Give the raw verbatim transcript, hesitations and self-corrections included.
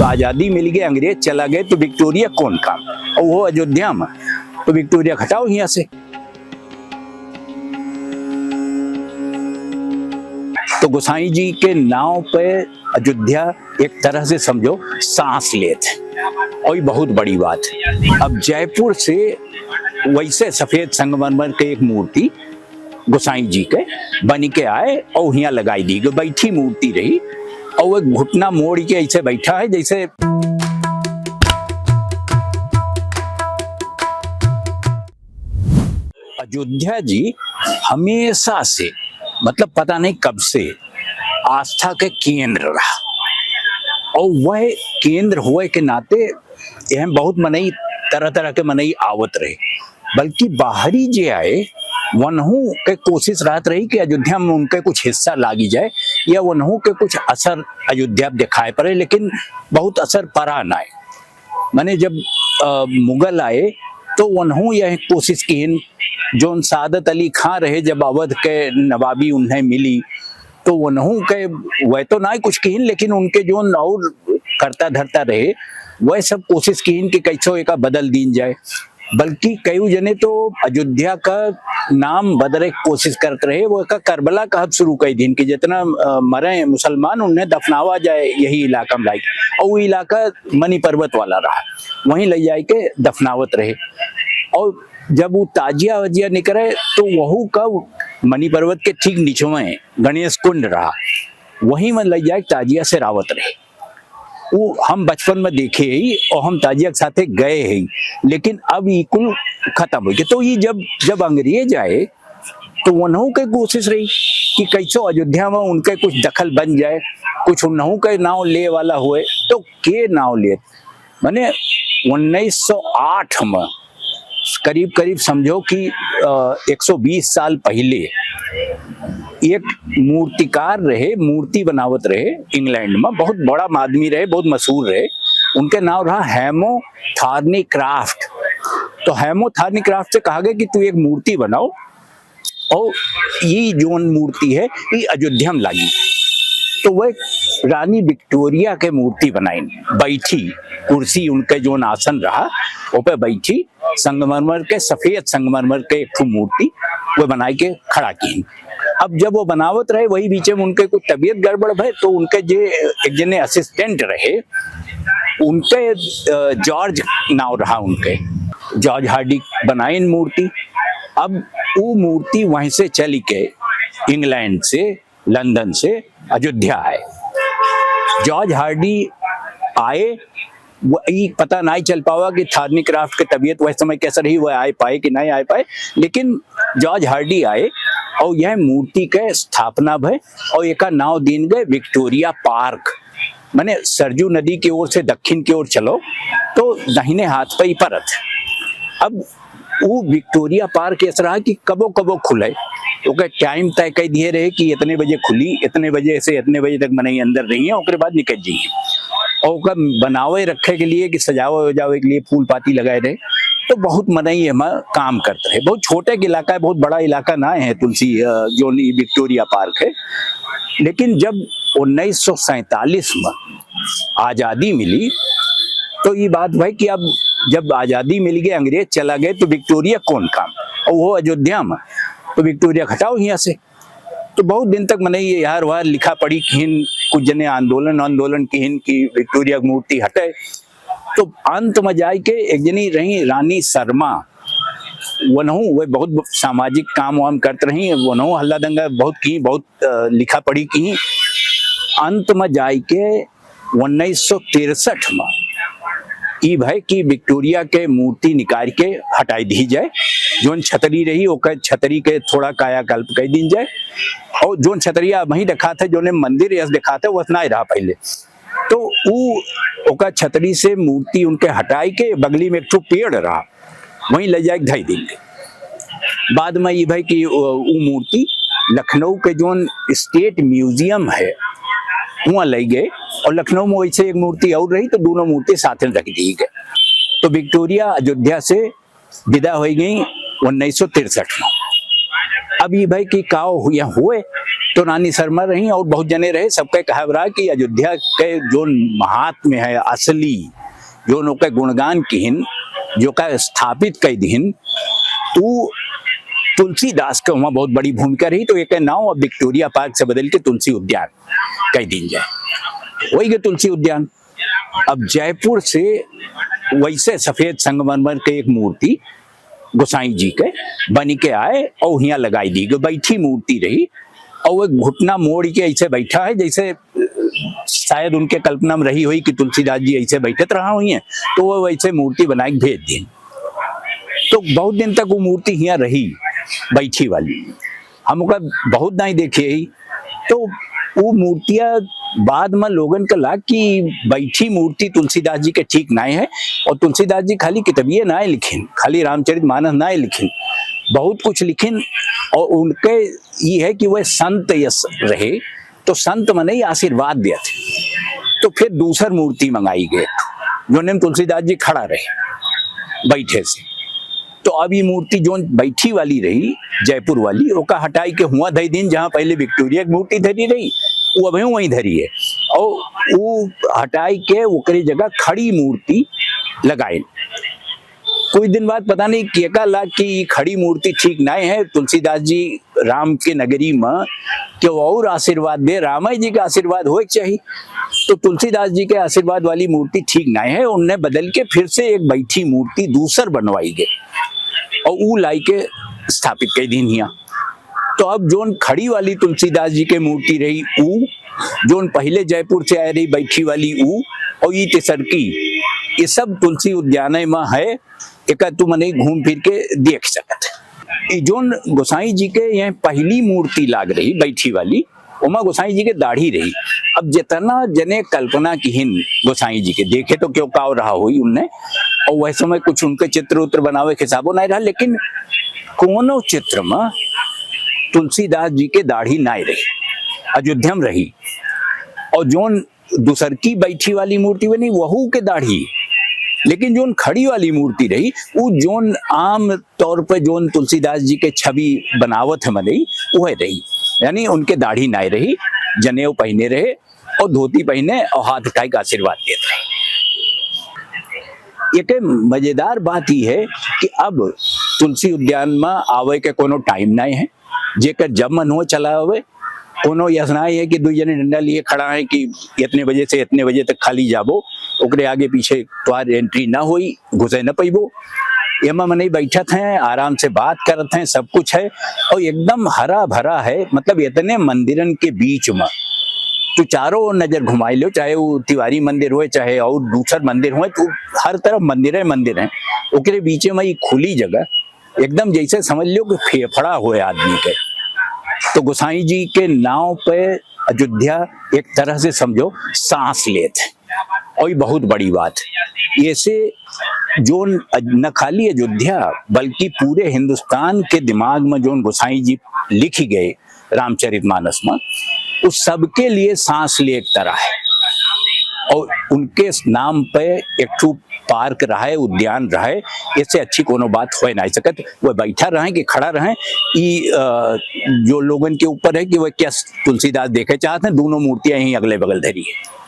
आजादी मिल गए, अंग्रेज चला गए, तो विक्टोरिया कौन काम? और वो अयोध्या में, तो विक्टोरिया हटाओ यहाँ से। तो गोसाई जी के नाव पे अयोध्या एक तरह से समझो सांस लेत है, और ये बहुत बड़ी बात है। अब जयपुर से वैसे सफेद संगमरमर के एक मूर्ति गोसाई जी के बनी के आए और हियाँ लगाई दी गई। बैठी मूर्ति रही और वो घुटना मोड़ के ऐसे बैठा है जैसे। अयोध्या जी हमेशा से, मतलब पता नहीं कब से, आस्था के केंद्र रहा और वह केंद्र होए के नाते यहाँ बहुत मनई, तरह तरह के मनई आवत रहे, बल्कि बाहरी जे आए वनहू के कोशिश रहत रही कि अयोध्या में उनके कुछ हिस्सा लागी जाए या वनहू के कुछ असर अयोध्या में दिखाए पड़े, लेकिन बहुत असर पड़ा ना। माने जब, अ, मुगल आए तो वनहू यह कोशिश किहिन, जोन सादत अली खां रहे, जब अवध के नवाबी उन्हें मिली तो वनहू के वह तो ना कुछ किहिन, लेकिन उनके जोन और करता धरता रहे वह सब कोशिश किहिन कि कैसो एका बदल दीन जाए। बल्कि कई जने तो अयोध्या का नाम बदले के कोशिश करत रहे, वो का करबला कहब शुरू कर दीन कि जितना, अ, मरे मुसलमान उन्हें दफनावा जाए यही इलाका में लाइके, और वो इलाका मणि पर्वत वाला रहा, वहीं ले जाए के दफनावत रहे। और जब वो ताजिया वाजिया निकले तो वहू का मणि पर्वत के ठीक निचवे गणेश कुंड रहा, वहीं में ले जाए ताजिया से रावत रहे। वो हम बचपन में देखे ही और हम ताजिया के साथे गए ही, लेकिन अब ये कुल खत्म हो गए। तो ये जब, जब अंग्रेज आए तो उन्हों के कोशिश रही कि कैसो अयोध्या में उनके कुछ दखल बन जाए, कुछ उन्हों के नाव ले वाला हुए। तो के नाव ले, माने उन्नीस सौ आठ में करीब करीब समझो कि, अ, एक सौ बीस साल पहले एक मूर्तिकार रहे, मूर्ति बनावत रहे इंग्लैंड में, बहुत बड़ा आदमी रहे, बहुत मशहूर रहे। उनके नाव रहा हेमो थॉर्नीक्राफ्ट। तो हेमो थॉर्नीक्राफ्ट से कहा गया कि तू एक मूर्ति बनाओ और ये जोन मूर्ति है, ये अयोध्या में लागी। तो वह रानी विक्टोरिया के मूर्ति बनाइन, बैठी, कुर्सी उनके जोन आसन रहा, वो पे बैठी, संगमरमर के, सफेद संगमरमर के एक ठो मूर्ति वो बनाई के खड़ा की। अब जब वो बनावत रहे, वही बीच में उनके कुछ तबीयत गड़बड़ भय, तो उनके जे एक जने असिस्टेंट रहे, उनके, अ, जॉर्ज नाव रहा उनके, जॉर्ज हार्डी बनाइन मूर्ति। अब वो मूर्ति वहीं से चली के इंग्लैंड से, लंदन से अयोध्या आए। जॉर्ज हार्डी आए, वो ई पता नहीं चल पावा कि थॉर्नीक्राफ्ट के तबीयत वह समय कैसे रही, वह आए पाए कि नहीं आए पाए, लेकिन जॉर्ज हार्डी आए और यह मूर्ति के स्थापना भय और एका नाव दीन गए विक्टोरिया पार्क। माने सरजू नदी के ओर से दक्षिण के ओर चलो तो दाहिने हाथ पे ही परत। अब उ विक्टोरिया पार्क ऐसा रहा कि कबो कबो खुले, ओकर टाइम तय कर दिए रहे कि इतने बजे खुली, इतने बजे से इतने बजे तक मनई अंदर रही है, ओकरे बाद निकल जाइए। और ओकर बनावे रखे के लिए कि सजावे वजावे के लिए फूल पाती लगाए रहे, तो बहुत मनई एमा काम करते रहे। बहुत छोटे के इलाका है, बहुत बड़ा इलाका ना है तुलसी, अ, जोन ई विक्टोरिया पार्क है। लेकिन जब उन्नीस सौ सैंतालीस में आजादी मिली, तो ये बात भाई कि अब जब आजादी मिल गई, अंग्रेज चला गए, तो विक्टोरिया कौन काम? और वो अयोध्या में, तो विक्टोरिया हटाओ यहाँ से। तो बहुत दिन तक मनई ये यार वार लिखा पढ़ी किहिन, कुछ जने आंदोलन, आंदोलन किहिन कि विक्टोरिया की मूर्ति हटे। तो अंत में जाए के एक जनी रही रानी शर्मा, वनहु वे बहुत सामाजिक काम वाम करत रही, वनहु हल्ला दंगा बहुत की, बहुत, अ, लिखा पढ़ी की। अंत में जाए के उन्नीस सौ तिरसठ में ई भय कि विक्टोरिया के मूर्ति निकाल के हटाई दी जाए, जोन छतरी रही ओकर छतरी के थोड़ा कायाकल्प कर दी जाए, और जोन छतरिया वहीं दिखात है, जोने मंदिर यस दिखात है, वस ना रहा पहले। तो ऊ ओकर छतरी से मूर्ति उनके हटाई के बगली में एक ठो पेड़ रहा, वहीं ले जाके धई देंगे। बाद में ई भय कि उ, उ मूर्ति लखनऊ के जोन स्टेट म्यूजियम है, वहाँ ले गए, और लखनऊ में वैसे एक मूर्ति और रही, तो दोनों मूर्ति साथ में रख दी गए। तो विक्टोरिया अयोध्या से विदा हो गई उन्नीस सौ तिरसठ में। अब ई भई कि का हु-, यहाँ हुए, तो रानी शर्मा रही और बहुत जने रहे, सबके कहब रहा कि अयोध्या के जोन महात्म्य है असली, जोन ओके गुणगान किहिन, जो का स्थापित कइ दिहिन, उ तुलसीदास के वहाँ बहुत बड़ी भूमिका रही। तो एके नाव अब विक्टोरिया पार्क से बदल के तुलसी उद्यान कइ दीन जाए, होइ गए तुलसी उद्यान। अब जयपुर से वैसे सफेद संगमरमर के एक मूर्ति गोसाई जी के बनी के आए और हियाँ लगाई दी गई। बैठी मूर्ति रही और वो घुटना मोड़ के ऐसे बैठा है, जैसे, अ, शायद उनके कल्पना में रही हुई कि तुलसीदास जी ऐसे बैठत रहा हुई हैं, तो वो वैसे मूर्ति बनाए के भेज दी। तो बहुत दिन तक वो मूर्ति हियाँ रही, बैठी वाली। हम ओका बहुत नाई देखे ही। तो वो मूर्तियाँ बाद में लोगन का लाग कि बैठी मूर्ति तुलसीदास जी के ठीक नाई है। और तुलसीदास जी खाली किताबिये नाई लिखिन, खाली रामचरित मानस नाई लिखिन, बहुत कुछ लिखिन। और उनके ये है कि वह संत यस रहे, तो संत मनई आशीर्वाद देत। तो फिर दूसर मूर्ति मंगाई गए, जोने में तुलसीदास जी खड़ा रहे बैठे से। तो अब ये मूर्ति जोन बैठी वाली रही, जयपुर वाली, ओका हटाई के हुआ धई दिन, जहाँ पहले विक्टोरिया की मूर्ति धरी रही, वो अभी वहीं धरी है। और वो हटाई के ओकरे जगह खड़ी मूर्ति लगाए। कुछ दिन बाद पता नहीं केका लाग कि ई खड़ी मूर्ति ठीक नाई है, तुलसीदास जी राम के नगरी में केहू और आशीर्वाद दे, रामाय जी के आशीर्वाद होए के चाही। तो तुलसीदास जी के आशीर्वाद वाली मूर्ति ठीक नाई है, उनने बदल के फिर से एक बैठी मूर्ति दूसर बनवाई गई और ऊ लाई के स्थापित कई दीन हिया। तो अब जोन खड़ी वाली तुलसीदास जी के मूर्ति रही, ऊ, जोन पहले जयपुर से आए रही बैठी वाली, ऊ, और ई तेसरकी, ये सब तुलसी उद्यानय में है। एका तू मनई घूम फिर के देख सकत है। ई जोन गोसाई जी के यहाँ पहली मूर्ति लाग रही बैठी वाली, ओमा गोसाई जी के दाढ़ी रही। अब जितना जने कल्पना किहिन गोसाई जी के, देखे तो क्यों काव रहा हुई उनने, और वह समय कुछ उनके चित्र उत्र बनावे के हिसाबो नहीं रहा, लेकिन कोनो चित्र में तुलसीदास जी के दाढ़ी नहीं रही, अयोध्या में रही। और जोन दूसर की बैठी वाली मूर्ति बनी, वहू के दाढ़ी, लेकिन जोन खड़ी वाली मूर्ति रही, वो जोन आम तौर पे जोन तुलसीदास जी के छवि बनावत है मनई, वह रही, यानी उनके दाढ़ी नाय रही, जनेऊ पहने रहे और धोती पहने और हाथ उठाई के आशीर्वाद देत रहे। एक मजेदार बात ई है कि अब तुलसी उद्यान में आवे के कोनो टाइम नाय है, जेकर जब मन हो चला आवे। कोनो यस नाय है कि दुई जने डंडा लिए खड़ा है कि इतने बजे से इतने बजे तक खाली जाबो, ओकरे आगे पीछे तोहार एंट्री ना होई, घुसे न पइबो। एमा मनई बैठत हैं, आराम से बात करत हैं, सब कुछ है और एकदम हरा भरा है। मतलब इतने मंदिरन के बीच में तू चारों ओर नजर घुमाई लो, चाहे वो तिवारी मंदिर होए, चाहे और दूसर मंदिर होए, तो हर तरफ मंदिर है, मंदिर है। ओकरे बीचे में ये खुली जगह, एकदम जैसे समझ लो कि फेफड़ा होए आदमी के। तो गोसाई जी के नाव पे अयोध्या एक तरह से समझो सांस लेत है, और ये बहुत बड़ी बात है। ऐसे जोन न खाली अयोध्या बल्कि पूरे हिंदुस्तान के दिमाग में जोन गोसाई जी लिखी गए रामचरितमानस में, उस सबके लिए सांस लिए एक तरह है। और उनके नाम पे एक ठो पार्क रहे, उद्यान रहे, इससे अच्छी कोनो बात हो नहीं सकत। वह बैठा रहें कि खड़ा रहें, ई, अ, जो लोगन के ऊपर है कि वह क्या तुलसीदास देखे चाहते हैं। दोनों मूर्तियां ही अगले बगल धरी है।